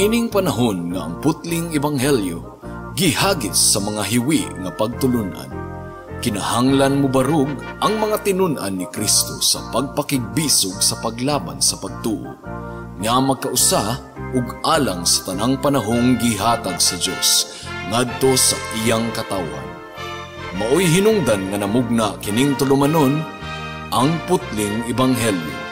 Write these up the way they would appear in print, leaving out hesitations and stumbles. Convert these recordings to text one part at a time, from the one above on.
Niining panahon nga ang putling ebanghelyo gihagis sa mga hiwi nga pagtulunan, kinahanglan mobarog ang mga tinun-an ni Kristo sa pagpakigbisog sa paglaban sa pagtuo, nga magkausa ug alang sa tanang panahong gihatag sa Dios ngadto sa iyang katawhan. Maoy hinungdan nga namugna kining tulumanon, Ang Putling Ebanghelyo.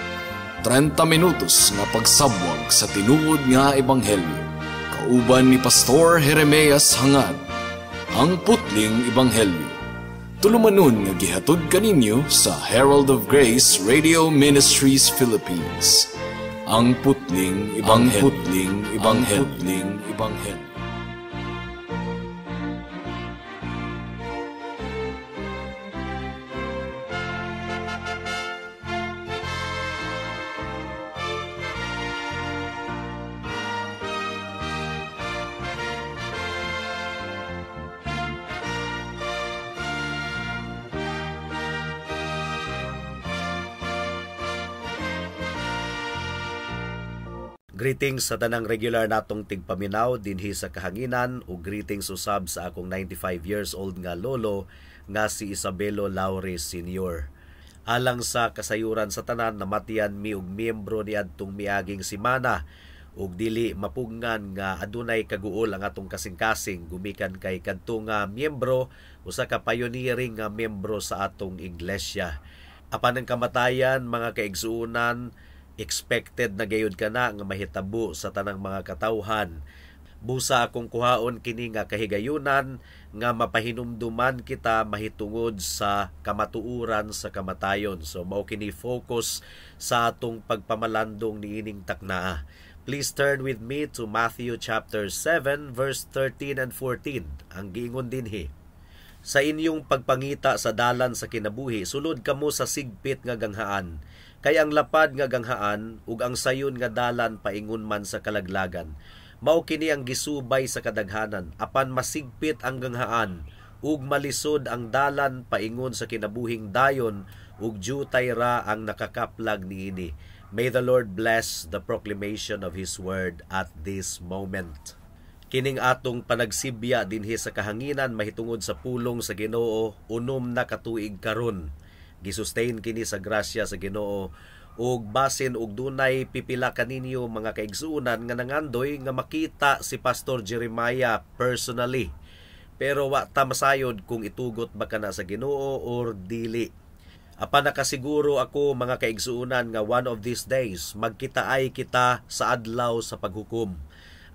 30 minutos nga pagsabwag sa tinuod nga ebanghelyo. Kauban ni Pastor Jeremias Hangad, Ang Putling Ebanghelyo. Tulumanon nga gihatod kaninyo sa Herald of Grace Radio Ministries Philippines. Ang Putling Ebanghelyo. Ang Putling Ebanghelyo. Putling Ebanghelyo. Greetings sa tanang regular natong tigpaminaw dinhi sa kahanginan ug greetings usab sa akong 95 years old nga lolo nga si Isabelo Laure Sr. Alang sa kasayuran sa tanan, namatian mi og miyembro niadtong miaging semana ug dili mapugngan nga adunay kaguol ang atong kasing-kasing gumikan kay kadto nga miyembro usa ka pioneering nga miyembro sa atong iglesia. Apan ang kamatayan, mga kaigsuonan, expected na gayud kana nga mahitabo sa tanang mga katawhan. Busa akong kuhaon kini nga kahigayunan nga mapahinumduman kita mahitungod sa kamatuoran sa kamatayon. So mao kini focus sa atong pagpamalandong niining taknaa. Please turn with me to Matthew chapter 7 verse 13 and 14. Ang giingon dinhi: Sa inyong pagpangita sa dalan sa kinabuhi, sulod kamo sa sigpit nga ganghaan. Kay ang lapad nga ganghaan ug ang sayon nga dalan paingon man sa kalaglagan. Mao kini ang gisubay sa kadaghanan, apan masigpit ang ganghaan ug malisod ang dalan paingon sa kinabuhing dayon ug jutay ra ang nakakaplag niini. May the Lord bless the proclamation of His word at this moment. Kining atong panagsibya dinhi sa kahanginan mahitungod sa pulong sa Ginoo 6 na katuig karon. Gisustain kini sa grasya sa Ginoo ug basin og dunay pipila kaninyo mga kaigsuonan nga nangandoy nga makita si Pastor Jeremiah personally. Pero wa ta masayod kung itugot ba kana sa Ginoo or dili. Apan nakasiguro ako mga kaigsuonan nga one of these days magkitaay kita sa adlaw sa paghukom.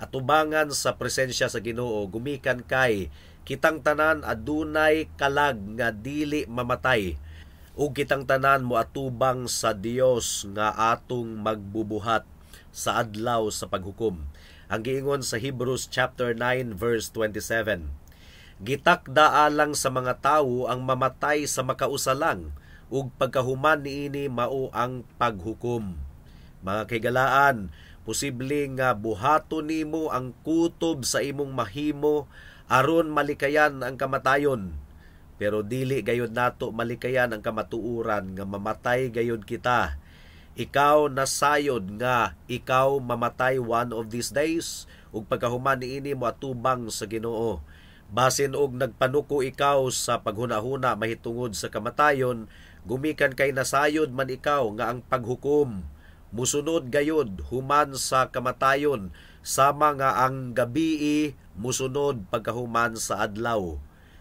Atubangan sa presensya sa Ginoo gumikan kay kitang tanan adunay kalag nga dili mamatay ug kitang tanan moatubang sa Dios nga atong magbubuhat sa adlaw sa paghukom. Ang giingon sa Hebrews chapter 9 verse 27. Gitakda alang sa mga tawo ang mamatay sa makausalang ug pagkahuman niini mao ang paghukom. Mga kahigalaan, posible nga buhaton nimo ang kutob sa imong mahimo aron malikayan ang kamatayon. Pero dili gayud nato malikayan ang kamatuoran nga mamatay gayud kita. Ikaw nasayod nga ikaw mamatay one of these days ug pagkahuman niini moatubang sa Ginoo. Basin og nagpanuko ikaw sa paghunahuna mahitungod sa kamatayon, gumikan kay nasayod man ikaw nga ang paghukom musunod gayud human sa kamatayon, sama nga ang gabii musunod pagkahuman sa adlaw.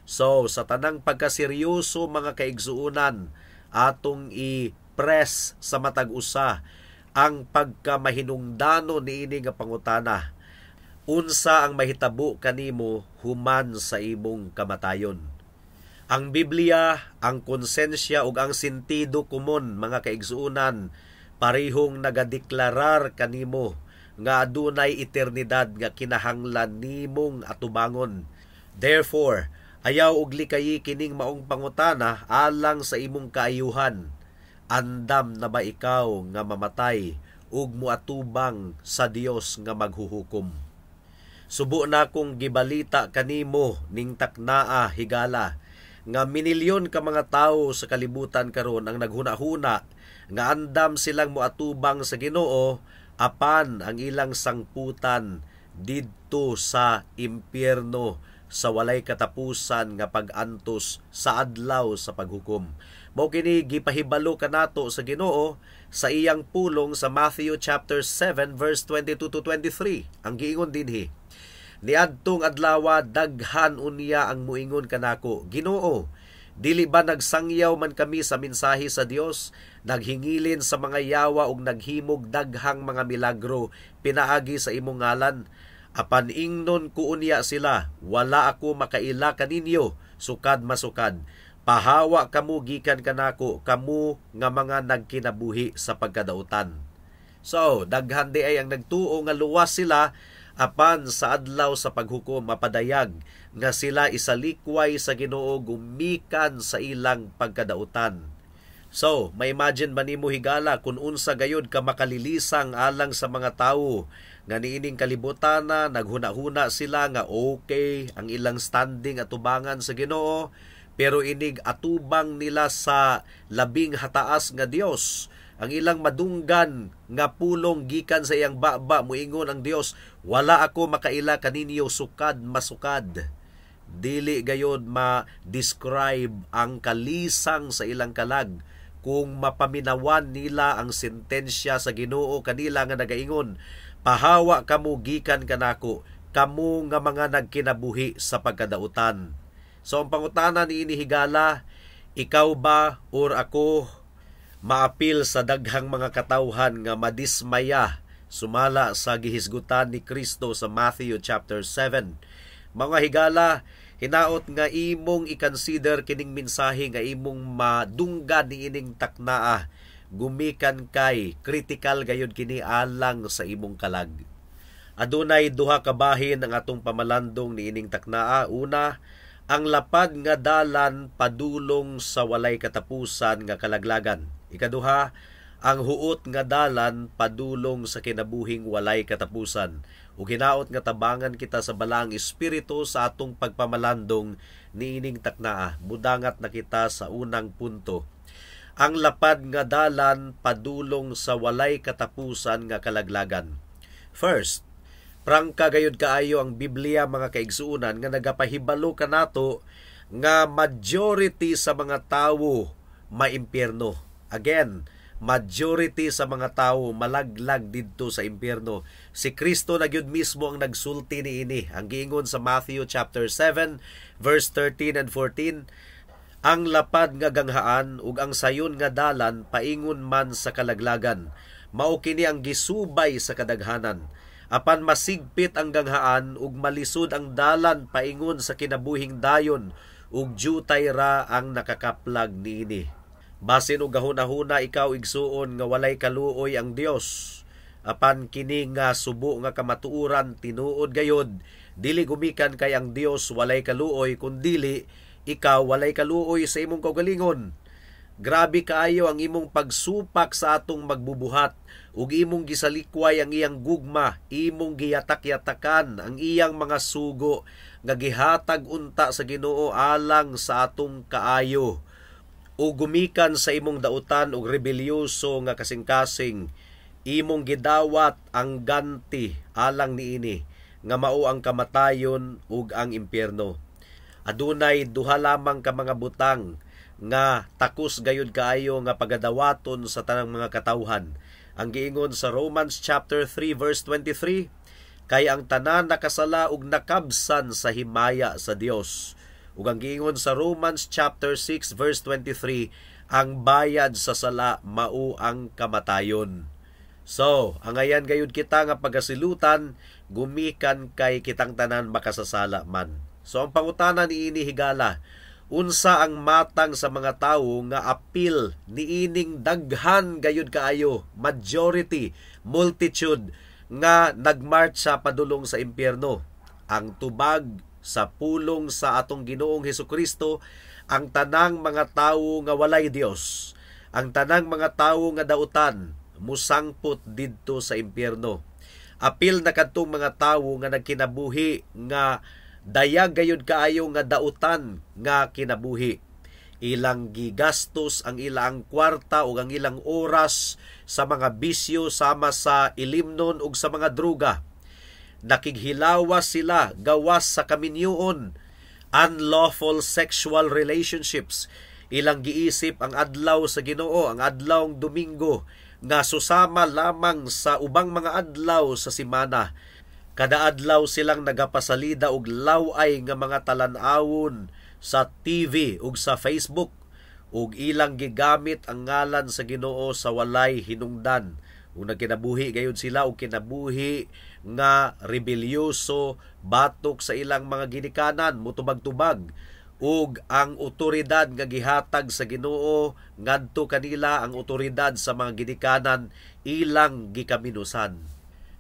So, sa tanang pagkaseryoso mga kaigsuonan, atong i-press sa matag usa ang pagkamahinungdano niini nga pangutana. Unsa ang mahitabo kanimo human sa imong kamatayon? Ang Biblia, ang konsensya ug ang sentido komon mga kaigsuonan parehong nagadeklarar kanimo nga adunay eternidad nga kinahanglan nimong atubangon. Therefore, ayaw og likayi kining maong pangutana alang sa imong kaayuhan. Andam na ba ikaw nga mamatay ug moatubang sa Dios nga maghuhukom? Subo na kong gibalita kanimo ning taknaa higala nga minilyon ka mga tawo sa kalibutan karon ang naghuna-huna nga andam silang moatubang sa Ginoo apan ang ilang sangputan didto sa impyerno sa walay katapusan nga pag-antos sa adlaw sa paghukom. Mao kini gipahibalo kanato sa Ginoo sa iyang pulong sa Matthew chapter 7 verse 22 to 23. Ang giingon dinhi, "Niadtong adlawa daghan unya ang muingon kanako, 'Ginoo, dili ba nagsangyaw man kami sa mensahe sa Dios, naghingilin sa mga yawa ug naghimog daghang mga milagro pinaagi sa imong ngalan?' Apan ingnon ko unya sila, 'Wala ako makaila kaninyo, sukad masukad. Pahawa kamo gikan kanako, kamo nga mga nagkinabuhi sa pagkadautan.'" So, daghan di ay ang nagtuo nga luwas sila, apan sa adlaw sa paghukom mapadayag nga sila isalikway sa Ginoo gumikan sa ilang pagkadautan. So, ma-imagine ba nimo, higala, kung unsa gayud ka makalilisang alang sa mga tawo nga niining kalibutan na naghuna-huna sila nga okay ang ilang standing atubangan sa Ginoo, pero inig atubang nila sa labing hataas nga Dios, ang ilang madunggan nga pulong gikan sa iyang baba, muingon ang Dios, "Wala ako makaila kaninyo sukad masukad"? Dili gayod ma-describe ang kalisang sa ilang kalag kung mapaminawan nila ang sentensya sa Ginoo kanila nga nagaingon, "Pahawa kamo gikan kanako, kamo nga mga nagkinabuhi sa pagkadautan." So ang pangutana niini, higala, ikaw ba or ako maapil sa daghang mga katawhan nga madismaya sumala sa gihisgutan ni Kristo sa Matthew chapter 7? Mga higala, hinaot nga imong i-consider kining mensahe nga imong madunggan niining taknaa gumikan kay critical gayud kini alang sa imong kalag. Adunay duha ka bahin ang atong pamalandong niining taknaa. Una, ang lapad nga dalan padulong sa walay katapusan nga kalaglagan. Ikaduha, ang huot nga dalan padulong sa kinabuhing walay katapusan. Ug hinaot nga tabangan kita sa Balaang Espiritu sa atong pagpamalandong niining taknaa. Mudangat na kita sa unang punto. Ang lapad nga dalan padulong sa walay katapusan nga kalaglagan. First, prangka gayud kaayo ang Biblia, mga kaigsuonan, nga nagapahibalo kanato nga majority sa mga tawo maimpyerno. Again, majority sa mga tawo malaglag didto sa impyerno. Si Kristo na gyud mismo ang nagsulti niini. Ang giingon sa Matthew chapter 7 verse 13 and 14, "Ang lapad nga ganghaan ug ang sayon nga dalan paingon man sa kalaglagan. Mao kini ang gisubay sa kadaghanan. Apan masigpit ang ganghaan ug malisod ang dalan paingon sa kinabuhing dayon, ug jutay ra ang nakakaplag niini." Basin og gahuna-huna ikaw, igsuon, nga walay kaluoy ang Dios. Apan kini nga subo nga kamatuoran tinuod gayod, dili gumikan kay ang Dios walay kaluoy, kundili ikaw walay kaluoy sa imong kaugalingon. Grabe kaayo ang imong pagsupak sa atong magbubuhat ug imong gisalikway ang iyang gugma, imong giyatak-yatakan ang iyang mga sugo nga gihatag unta sa Ginoo alang sa atong kaayo. Ug gumikan sa imong dautan ug rebelyoso nga kasing-kasing, imong gidawat ang ganti alang niini nga mao ang kamatayon ug ang impyerno. Adunay duha lamang ka mga butang nga takos gayud kaayo nga pagadawaton sa tanang mga katawhan. Ang giingon sa Romans chapter 3 verse 23, "Kay ang tanan nakasala ug nakabsan sa himaya sa Dios." Ug ang giingon sa Romans chapter 6 verse 23, "Ang bayad sa sala mao ang kamatayon." So, angayan gayud kita nga pagasilutan gumikan kay kitang tanan makasasala man. So, ang pangutana niini, higala, unsa ang matang sa mga tawo nga apil niining daghan gayud kaayo, majority, multitude nga nagmarcha padulong sa impyerno? Ang tubag sa pulong sa atong Ginoong Hesukristo, ang tanang mga tawo nga walay Dios, ang tanang mga tawo nga dautan, musangpot didto sa impyerno. Apil na kadtong mga tawo nga nagkinabuhi nga dayag gayud kaayo nga dautan nga kinabuhi. Ilang gigastos ang ilang kwarta ug ang ilang oras sa mga bisyo sama sa ilimnon ug sa mga druga. Nakighilawas sila gawas sa kaminyoon, unlawful sexual relationships. Ilang giisip ang adlaw sa Ginoo, ang adlawng Domingo, nga susama lamang sa ubang mga adlaw sa simana. Kada adlaw silang nagapasalida og laway nga mga talan-awon sa TV ug sa Facebook, ug ilang gigamit ang ngalan sa Ginoo sa walay hinungdan. Ug nagkinabuhi gayud sila og kinabuhi nga rebelyoso batok sa ilang mga ginikanan, mutubag-tubag ug ang otoridad nga gihatag sa Ginoo ngadto kanila, ang otoridad sa mga ginikanan, ilang gikaminusan.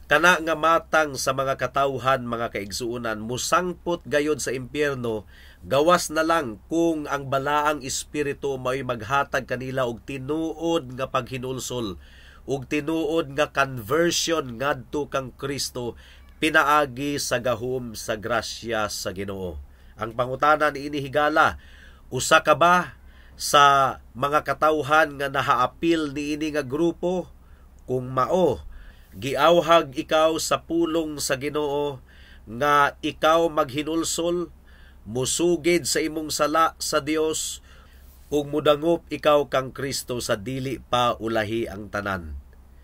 Kana nga matang sa mga katawhan, mga kaigsuonan, musangpot gayod sa impyerno, gawas na lang kung ang Balaang Espiritu mao'y maghatag kanila og tinuod nga paghinulsol ug tinuod nga conversion ngadto kang Kristo pinaagi sa gahom sa grasya sa Ginoo. Ang pangutana niini, higala, usa ka ba sa mga katawhan nga nahaapil niini nga grupo? Kung mao, giawhag ikaw sa pulong sa Ginoo nga ikaw maghinulsol, musugid sa imong sala sa Dios ug mudangop ikaw kang Kristo sa dili pa ulahi ang tanan.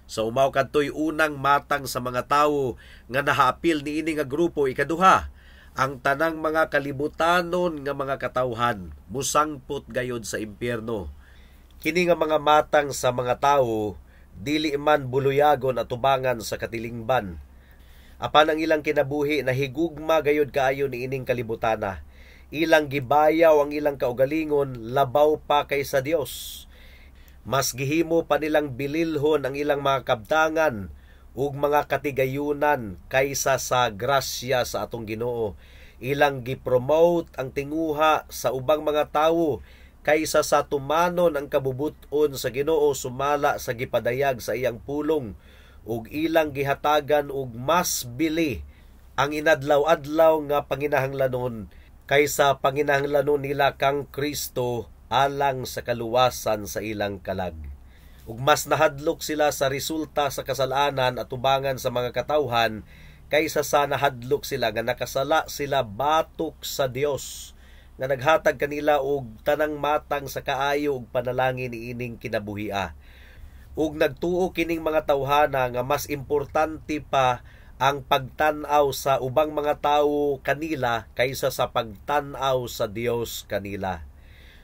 So mao kadtoy unang matang sa mga tawo nga nahaapil niini nga grupo. Ikaduha, ang tanang mga kalibutanon nga mga katawhan musangpot gayod sa impyerno. Kini nga mga matang sa mga tawo dili man buluyagon atubangan sa katilingban. Apan ang ilang kinabuhi nahigugma gayod kaayo niining kalibutana. Ilang gibayaw ang ilang kaugalingon labaw pa kaysa Dios. Mas gihimo pa nilang bililhon ang ilang mga kabtangan ug mga katigayunan kaysa sa grasya sa atong Ginoo. Ilang gipromote ang tinguha sa ubang mga tawo kaysa sa tumanon ang kabubut-on sa Ginoo sumala sa gipadayag sa iyang pulong, ug ilang gihatagan og mas bili ang inadlaw-adlaw nga panginahanglanon kaysa panginahanglanon nila kang Kristo alang sa kaluwasan sa ilang kalag. Ug mas nahadlok sila sa resulta sa kasalanan at tubangan sa mga katawhan kaysa sa nahadlok sila nga nakasala sila batok sa Dios nga naghatag kanila og tanang matang sa kaayo ug panalangin niining kinabuhia. Ug nagtuo kining mga tawhana nga mas importante pa ang pagtan-aw sa ubang mga tawo kanila kaysa sa pagtan-aw sa Dios kanila.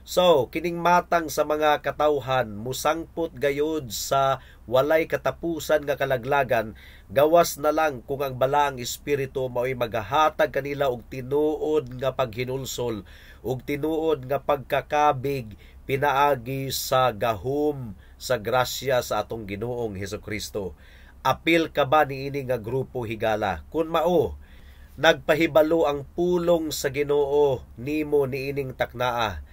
So, kining matang sa mga katawhan musangpot gayod sa walay katapusan nga kalaglagan, gawas na lang kung ang Balaang Espiritu mao'y maghahatag kanila og tinuod nga paghinulsol ug tinuod nga pagkakabig pinaagi sa gahom sa grasya sa atong Ginoong Hesukristo. Apil ka ba niini nga grupo, higala? Kung mao, nagpahibalo ang pulong sa Ginoo nimo niining taknaa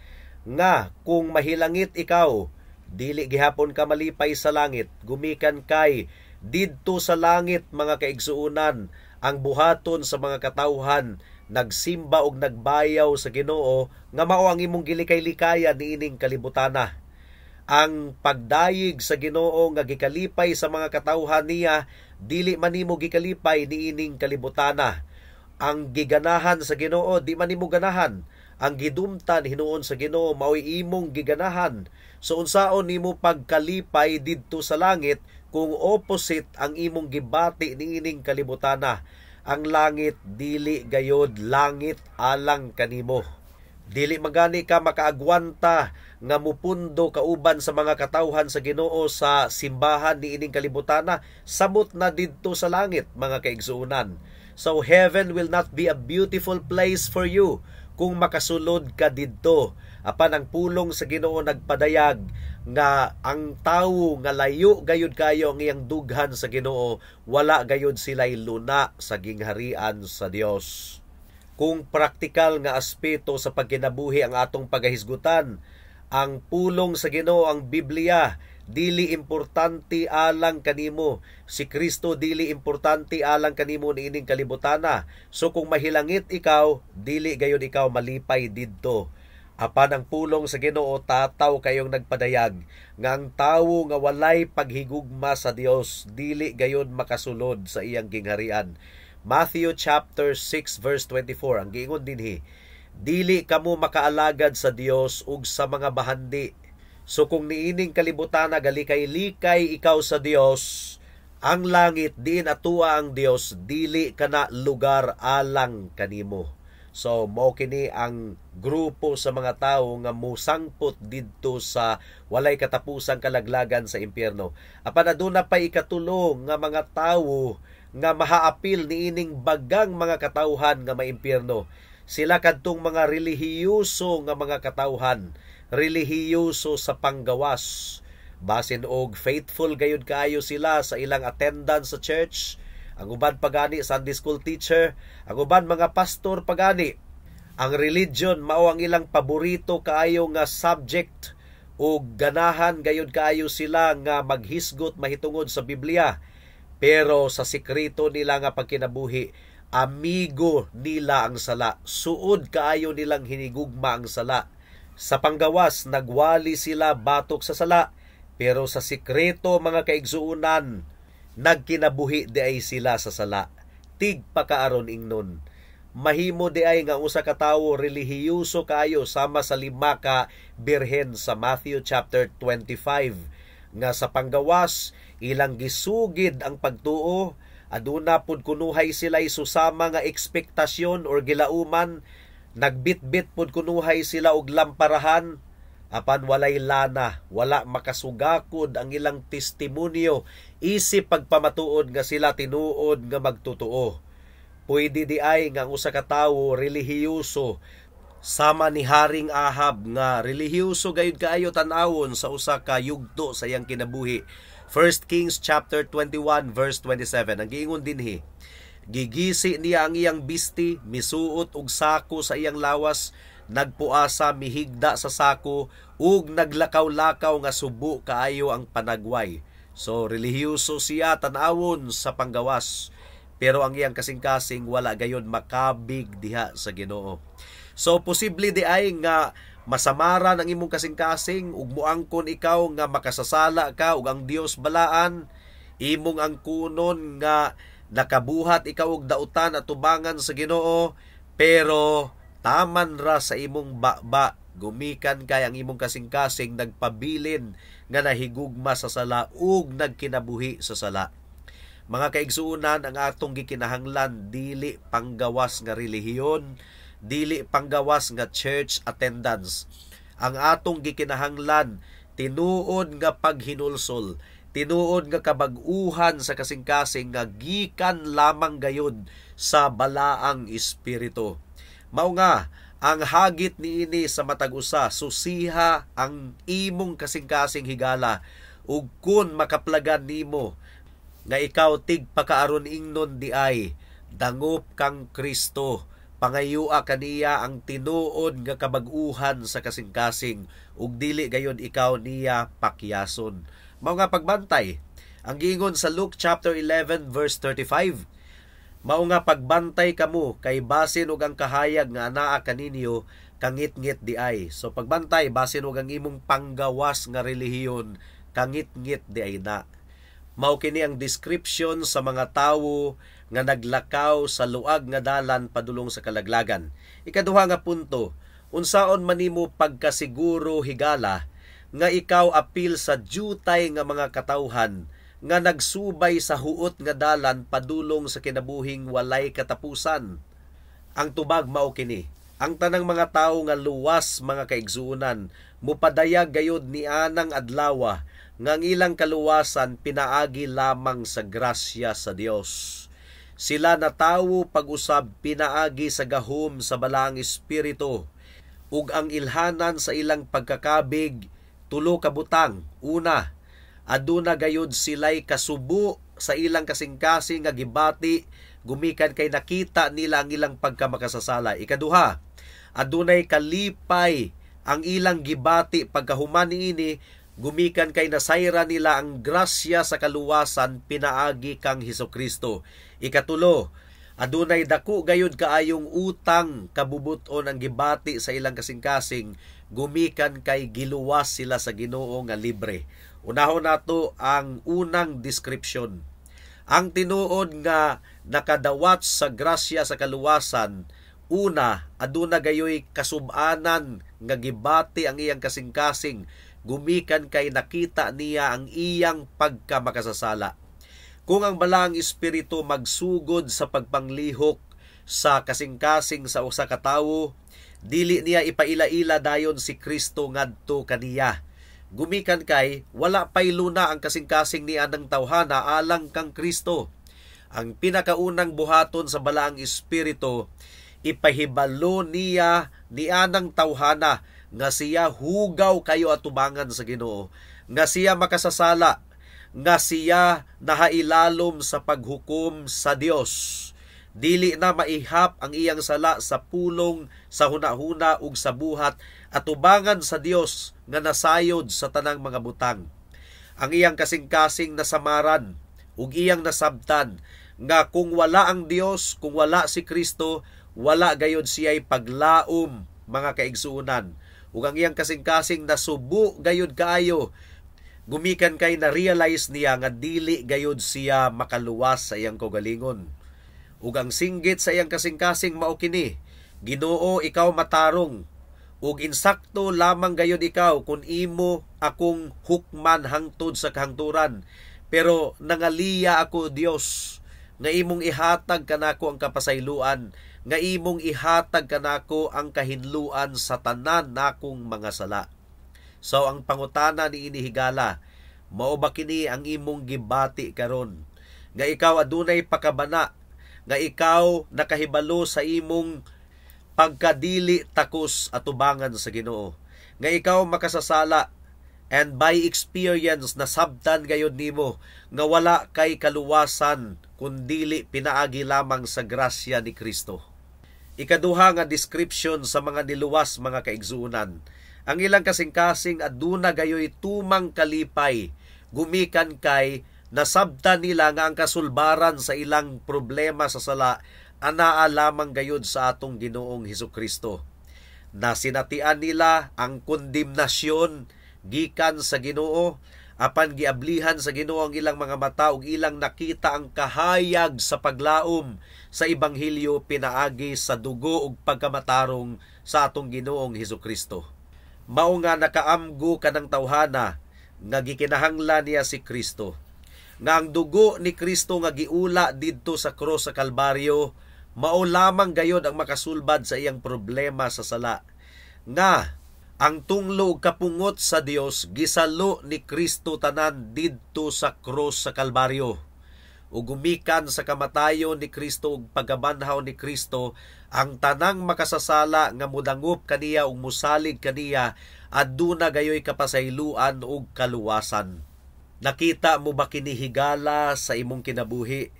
nga kung mahilangit ikaw, dili gihapon ka malipay sa langit, gumikan kay didto sa langit, mga kaigsuonan, ang buhaton sa mga katawhan nagsimba og nagbayaw sa Ginoo nga mao ang imong gilikay-likayan niining kalibutana. Ang pagdayig sa Ginoo nga gikalipay sa mga katawhan niya, dili man nimo gikalipay niining kalibutana. Ang giganahan sa Ginoo, di man nimo ganahan. Ang gidumtan hinuon sa Ginoo mao'y imong giganahan. So unsaon nimo pagkalipay didto sa langit kung opposite ang imong gibati niining kalibutana? Ang langit dili gayod langit alang kanimo. Dili magani ka makaagwanta nga mupundo kauban sa mga katawhan sa Ginoo sa simbahan niining kalibutana, samot na didto sa langit, mga kaigsuonan. So heaven will not be a beautiful place for you kung makasulod ka didto. Apan ang pulong sa Ginoo nagpadayag nga ang tawo nga layo gayud kayo ang iyang dughan sa Ginoo, wala gayud sila'y luna sa gingharian sa Dios. Kung praktikal nga aspeto sa pagkinabuhi ang atong pagahisgutan, ang pulong sa Ginoo, ang Biblia, dili importante alang kanimo. Si Kristo dili importante alang kanimo niining kalibutana. So kung mahilangit ikaw, dili gayud ikaw malipay didto. Apan ang pulong sa Ginoo tataw kayong nagpadayag nga ang tawo nga walay paghigugma sa Dios dili gayud makasulod sa iyang gingharian. Matthew chapter 6 verse 24 ang giingon dinhi, "Dili kamo makaalagad sa Dios ug sa mga bahandi." So kung niining kalibutan galikay-likay ikaw sa Dios, ang langit diin atua ang Dios dili kana lugar alang kanimo. So mao kini ang grupo sa mga tawo nga musangpot didto sa walay katapusang kalaglagan sa impyerno. Apan aduna pay ikatulo nga mga tawo nga mahaapil niining bagang mga katawhan nga maimpyerno. Sila kadtong mga relihiyoso nga mga katawhan, relihiyoso sa panggawas. Basin og faithful gayud kaayo sila sa ilang attendance sa church. Ang uban pagani Sunday school teacher, ang uban mga pastor pagani. Ang religion mao ang ilang paborito kaayo nga subject ug ganahan gayud kaayo sila nga maghisgot mahitungod sa Biblia. Pero sa sekreto nila nga pagkinabuhi, amigo nila ang sala. Suod kaayo nilang hinigugma ang sala. Sa panggawas, nagwali sila batok sa sala, pero sa sekreto, mga kaigsuonan, nagkinabuhi di ay sila sa sala. Tigpakaaron ingnon. Mahimo di ay nga usa ka tawo relihiyoso kaayo sama sa lima ka birhen sa Matthew chapter 25 nga sa panggawas ilang gisugid ang pagtuo, aduna pud kunuhay sila susama nga ekspektasyon or gilauman, nagbitbit pud kunuhay sila og lamparahan, apan walay lana, wala makasugakod ang ilang testimonyo isip pagpamatuod nga sila tinuod nga magtotoo. Pwede di ay nga ang usa ka tawo relihiyoso sama ni Haring Ahab nga relihiyoso gayud kaayo tan-awon sa usa ka yugto sa iyang kinabuhi. 1 Kings chapter 21 verse 27 ang giingon dinhi, "Gigisi niya ang iyang bisti, misuot og sako sa iyang lawas, nagpuasa, mihigda sa sako ug naglakaw-lakaw nga subo kaayo ang panagway." So relihiyoso siya tan-awon sa panggawas, pero ang iyang kasing-kasing wala gayon makabig diha sa Ginoo. So posible di ay nga masamaran ang imong kasing-kasing ug muangkon ikaw nga makasasala ka ug ang Dios balaan, imong angkunon nga nakabuhat ikaw og dautan at tubangan sa Ginoo, pero taman ra sa imong baba gumikan kay ang imong kasing-kasing nagpabilin nga nahigugma sa sala ug nagkinabuhi sa sala. Mga kaigsuonan, ang atong gikinahanglan dili panggawas nga relihiyon, dili panggawas nga church attendance. Ang atong gikinahanglan tinuod nga paghinulsol, tinuod nga kabag-uhan sa kasing-kasing nga gikan lamang gayud sa Balaang Espiritu. Mao nga ang hagit niini sa matag usa, susiha ang imong kasing-kasing higala, ug kun makaplagan nimo nga ikaw tigpakaaron ingnon di ay, dangop kang Kristo, pangayua kaniya ang tinuod nga kabag-uhan sa kasing-kasing ug dili gayon ikaw niya pakyason. Mao nga pagbantay ang giingon sa Luke chapter 11 verse 35, "Mao nga pagbantay kamo kay basin og ang kahayag nga anaa kaninyo kangitngit di ay." So pagbantay, basin og ang imong panggawas nga relihiyon kangitngit di ay na. Mao kini ang description sa mga tawo nga naglakaw sa luag nga dalan padulong sa kalaglagan. Ikaduha nga punto, unsaon man nimo pagkasiguro higala nga ikaw apil sa jutay nga mga katawhan nga nagsubay sa huot nga dalan padulong sa kinabuhing walay katapusan? Ang tubag mao kini. Ang tanang mga tawo nga luwas, mga kaigsuonan, mupadayag gayud ni anang adlawa nga ang ilang kaluwasan pinaagi lamang sa grasya sa Dios. Sila natawo pag-usab pinaagi sa gahom sa Balaang Espiritu, ug ang ilhanan sa ilang pagkakabig tulo ka butang. Una, aduna gayud sila'y kasubo sa ilang kasing-kasing nga gibati gumikan kay nakita nila ang ilang pagkamakasasala. Ikaduha, adunay kalipay ang ilang gibati pagkahuman niini gumikan kay nasayra nila ang grasya sa kaluwasan pinaagi kang Hesukristo. Ikatulo, adunay dako gayud kaayong utang kabubuton ang gibati sa ilang kasing-kasing gumikan kay giluwas sila sa Ginoo nga libre. Unahon nato ang unang description. Ang tinuod nga nakadawat sa grasya sa kaluwasan, una, aduna gayoy kasub-anan nga gibati ang iyang kasing-kasing gumikan kay nakita niya ang iyang pagkamakasasala. Kung ang Balaang Espiritu magsugod sa pagpanglihok sa kasing-kasing sa usa ka tawo, dili niya ipaila-ila dayon si Kristo ngadto kaniya. Gumikan kay wala pay luna ang kasing-kasing ni anang tawhana alang kang Kristo. Ang pinakaunang buhaton sa Balaang Espiritu, ipahibalo niya ni anang tawhana nga siya hugaw kayo atubangan sa Ginoo, nga siya makasasala, nga siya nahailalom sa paghukom sa Dios. Dili na maihap ang iyang sala sa pulong, sa hunahuna ug sa buhat atubangan sa Dios nga nasayod sa tanang mga butang. Ang iyang kasing-kasing nasamaran ug iyang nasabtan nga kung wala ang Dios, kung wala si Kristo, wala gayod siya'y paglaom, mga kaigsuonan. Ug ang iyang kasing-kasing nasubo gayod kaayo gumikan kay na-realize niya nga dili gayod siya makaluwas sa iyang kaugalingon. Ug ang singgit sa iyang kasing-kasing mao kini: "Ginoo, ikaw matarong ug insakto lamang gayod ikaw kung imo akong hukman hangtod sa kahangturan. Pero nangaliya ako, Dios, nga imong ihatag kanako ang kapasayloan, nga imong ihatag kanako ang kahinluan sa tanan nakong mga sala." So ang pangutana ni ini, higala, mao ba kini ang imong gibati karon? Nga ikaw adunay pakabana, nga ikaw nakahibalo sa imong pagkadili takos atubangan sa Ginoo, nga ikaw makasasala, and by experience nasabtan gayod nimo nga wala kay kaluwasan kun dili pinaagi lamang sa grasya ni Kristo? Ikaduha nga description sa mga niluwas, mga kaigsuonan, ang ilang kasing-kasing aduna gayoy tumang kalipay gumikan kay nasabtan nila nga ang kasulbaran sa ilang problema sa sala anaa lamang gayud sa atong Ginoong Hesus Kristo. Nasinatian nila ang kondemnasyon gikan sa Ginoo, apan giablihan sa Ginoo ang ilang mga mata ug ilang nakita ang kahayag sa paglaom sa ebanghelyo pinaagi sa dugo ug pagkamatarong sa atong Ginoong Hesus Kristo. Mao nga nakaamgo kanang tawhana nga gikinahanglan niya si Kristo, nga ang dugo ni Kristo nga giula didto sa krus sa Kalbaryo mao lamang gayod ang makasulbad sa iyang problema sa sala, nga ang tunglo ug kapungot sa Dios gisalo ni Kristo tanan didto sa krus sa Kalbaryo. Ug gumikan sa kamatayon ni Kristo ug pagkabanhaw ni Kristo, ang tanang makasasala nga mudangop kaniya ug musalig kaniya aduna gayoy kapasayloan ug kaluwasan. Nakita mo ba kini, higala, sa imong kinabuhi?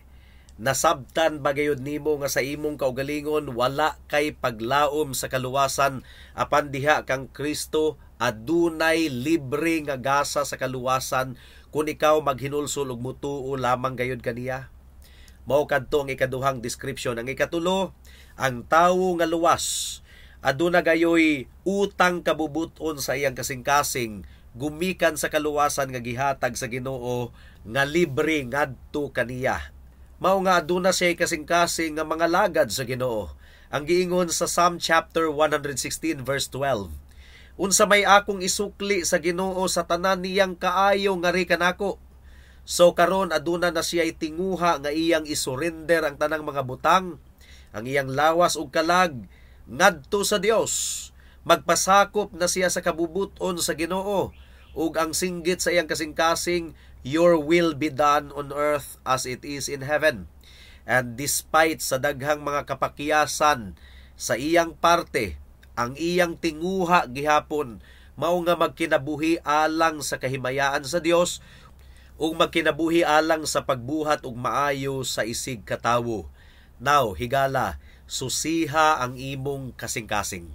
Nasabtan ba gayud nimo nga sa imong kaugalingon wala kay paglaom sa kaluwasan, apan diha kang Kristo adunay libre nga gasa sa kaluwasan kung ikaw maghinulsol ug mutuo lamang gayud kaniya? Mao kadto ang ikaduhang description. Ang ikatulo, ang tawo nga luwas aduna gayoy utang kabubuton sa iyang kasing-kasing gumikan sa kaluwasan nga gihatag sa Ginoo nga libre ngadto kaniya. Mao nga aduna siya kasing-kasing nga mga lagad sa Ginoo. Ang giingon sa Psalm chapter 116 verse 12: "Unsa may akong isukli sa Ginoo sa tanan niyang kaayo ngari kanako?" So karon aduna na siya tinguha nga iyang isurrender ang tanang mga butang, ang iyang lawas ug kalag ngadto sa Dios. Magpasakop na siya sa kabubuton sa Ginoo ug ang singgit sa iyang kasing-kasing, "Your will be done on earth as it is in heaven." And despite sa daghang mga kapakyasan sa iyang parte, ang iyang tinguha gihapon mao nga magkinabuhi alang sa kahimayaan sa Dios ug magkinabuhi alang sa pagbuhat og maayo sa isig katawo. Now, higala, susiha ang imong kasing-kasing.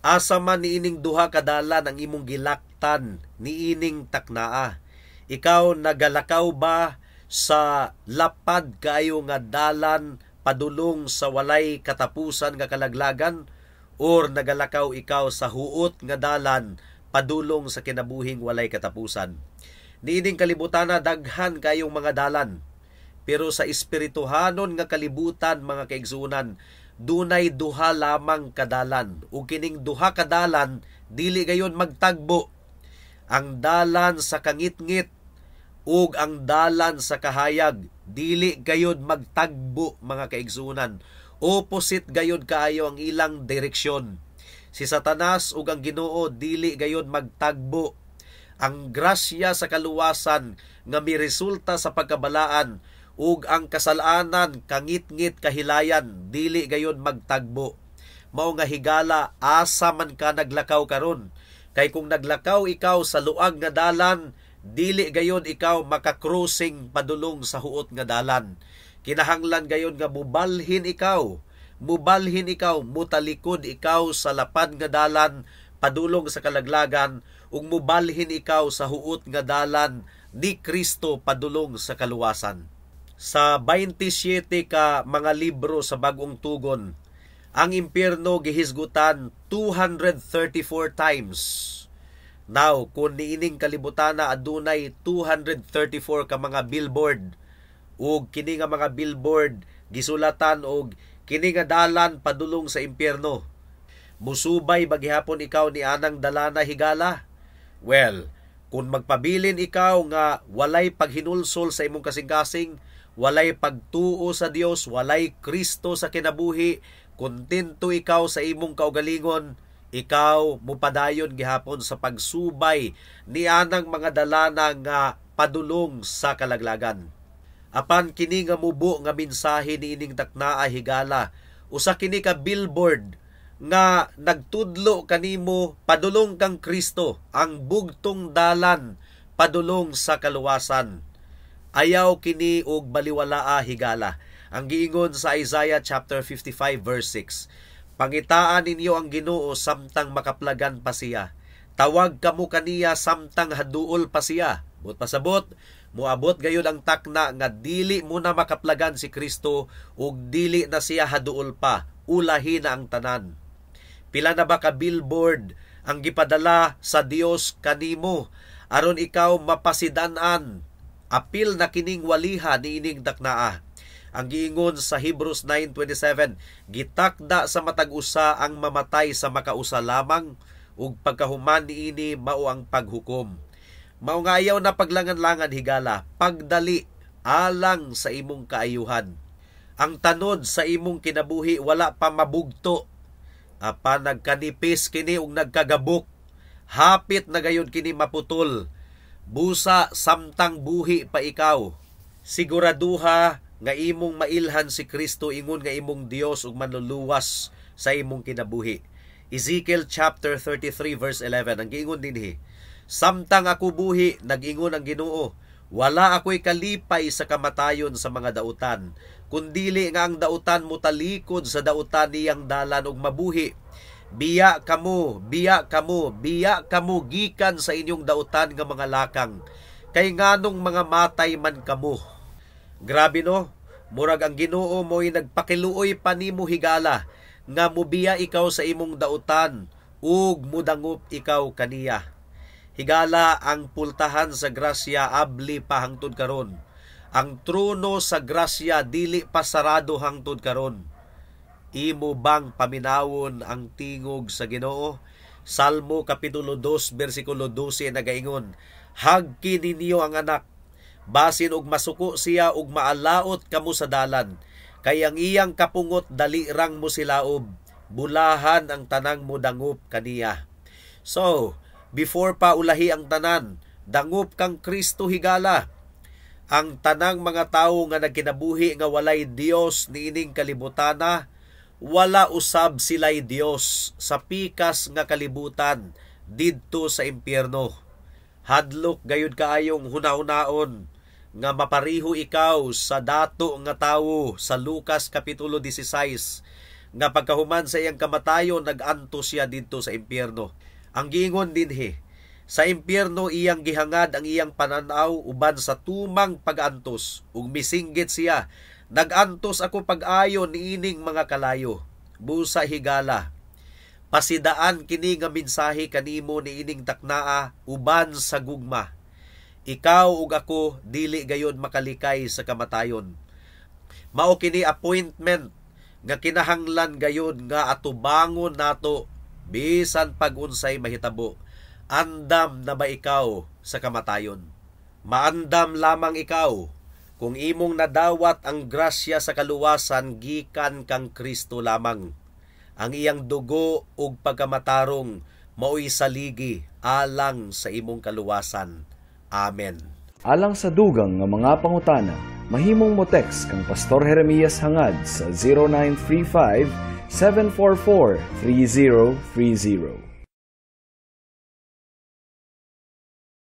Asa man niining duha ka dalan ang imong gilaktan niining taknaa? Ikaw nagalakaw ba sa lapad kaayo nga dalan padulong sa walay katapusan nga kalaglagan, or nagalakaw ikaw sa huot nga dalan padulong sa kinabuhing walay katapusan? Niining kalibutana daghan kayong mga dalan. Pero sa espirituhanon nga kalibutan, mga kaigsuonan, dunay duha lamang kadalan, ug kining duha kadalan dili gayon magtagbo: ang dalan sa kangitngit ug ang dalan sa kahayag. Dili gayod magtagbo, mga kaigsuonan. Opposite gayod kaayo ang ilang direksyon. Si Satanas ug ang Ginoo dili gayod magtagbo. Ang grasya sa kaluwasan nga miresulta sa pagkabalaan ug ang kasalanan, kangitngit, kahilayan dili gayod magtagbo. Mao nga, higala, asa man ka naglakaw karon? Kay kung naglakaw ikaw sa luag nga dalan, dili gayon ikaw maka-crossing padulong sa huot nga dalan. Kinahanglan gayon nga mubalhin ikaw, mutalikod ikaw sa lapad nga dalan padulong sa kalaglagan ug mubalhin ikaw sa huot nga dalan ni Kristo padulong sa kaluwasan. Sa 27 ka mga libro sa Bagong Tugon, ang impyerno gihisgutan 234 times. Now, kung niining kalibutana adunay 234 ka mga billboard ug kini nga mga billboard gisulatan og "Kini nga dalan padulong sa impyerno," musubay ba gihapon ikaw ni anang dalana, higala? Well, kung magpabilin ikaw nga walay paghinulsol sa imong kasing-kasing, walay pagtuo sa Dios, walay Kristo sa kinabuhi, kontento ikaw sa imong kaugalingon, ikaw mupadayon gihapon sa pagsubay ni anang mga dalana nga padulong sa kalaglagan. Apan kini nga mubo nga mensahe niining taknaa, higala, usa kini ka billboard nga nagtudlo kanimo padulong kang Kristo, ang bugtong dalan padulong sa kaluwasan. Ayaw kini og baliwalaa, higala. Ang giingon sa Isaiah chapter 55 verse 6, "Pangitaan ninyo ang Ginoo samtang makaplagan pa siya. Tawag kamo kaniya samtang haduol pa siya." Buot pasabot, moabot gayud ang takna nga dili mo na makaplagan si Kristo ug dili na siya haduol pa. Ulahi na ang tanan. Pila na ba ka billboard ang gipadala sa Dios kanimo aron ikaw mapasidan-an? Apil na kining waliha niining taknaa. Ang giingon sa Hebrews 9:27, "Gitakda sa matag usa ang mamatay sa makausa lamang ug pagkahuman niini mao ang paghukom." Mao nga ayaw na paglangan-langan, higala, pagdali alang sa imong kaayuhan. Ang tanod sa imong kinabuhi wala pa mabugto. Apan nagkanipis kini ug nagkagabok. Hapit na gayud kini maputol. Busa samtang buhi pa ikaw, siguraduha nga imong mailhan si Kristo ingon nga imong Dios ug manluluwas sa imong kinabuhi. Ezekiel chapter 33 verse 11, ang giingon dinhi, "Samtang ako buhi, nag-ingon ang Ginoo, wala ako'y kalipay sa kamatayon sa mga dautan, kundili nga ang dautan motalikod sa dautan niyang dalan ug mabuhi. Biya kamo, biya kamo, biya kamo gikan sa inyong dautan nga mga lakang. Kay nganong mga matay man kamo?" Grabe, no? Murag ang Ginoo mo'y nagpakiluoy pa nimo, higala, nga mubiya ikaw sa imong dautan ug mudangop ikaw kaniya. Higala, ang pultahan sa grasya abli pa hangtod karon. Ang trono sa grasya dili pa sarado hangtod karon. Imo bang paminawon ang tingog sa Ginoo? Salmo kapitulo 2 bersikulo 12 nagaingon, "Hagki ninyo ang anak, basin og masuko siya ug maalaot kamo sa dalan. Kay ang iyang kapungot dali rang mo silaob, bulahan ang tanang modangop kaniya." So, before pa ulahi ang tanan, dangop kang Kristo, higala. Ang tanang mga tawo nga nagkinabuhi nga walay Dios niining kalibutana, wala usab sila'y Dios sa pikas nga kalibutan didto sa impyerno. Hadlok gayud kaayong hunahunaon nga mapariho ikaw sa dato nga tawo sa Lucas kapitulo 16 nga pagkahuman sa iyang kamatayon nag-antos siya didto sa impyerno. Ang giingon dinhi, sa impyerno iyang gihangad ang iyang pananaw uban sa tumang pag-antos ug misinggit siya, "Nag-antos ako pag-ayo niining mga kalayo." Busa, higala, pasidaan kini nga mensahe kanimo niining taknaa uban sa gugma. Ikaw ug ako dili gayud makalikay sa kamatayon. Mao kini appointment nga kinahanglan gayud nga atubangon nato bisan pag unsay mahitabo. Andam na ba ikaw sa kamatayon? Maandam lamang ikaw kung imong nadawat ang grasya sa kaluwasan gikan kang Kristo lamang. Ang iyang dugo ug pagkamatarong maoy saligi alang sa imong kaluwasan. Amen. Alang sa dugang nga mga pangutana, mahimong mo text kang Pastor Jeremias Hangad sa 0935 744 3030.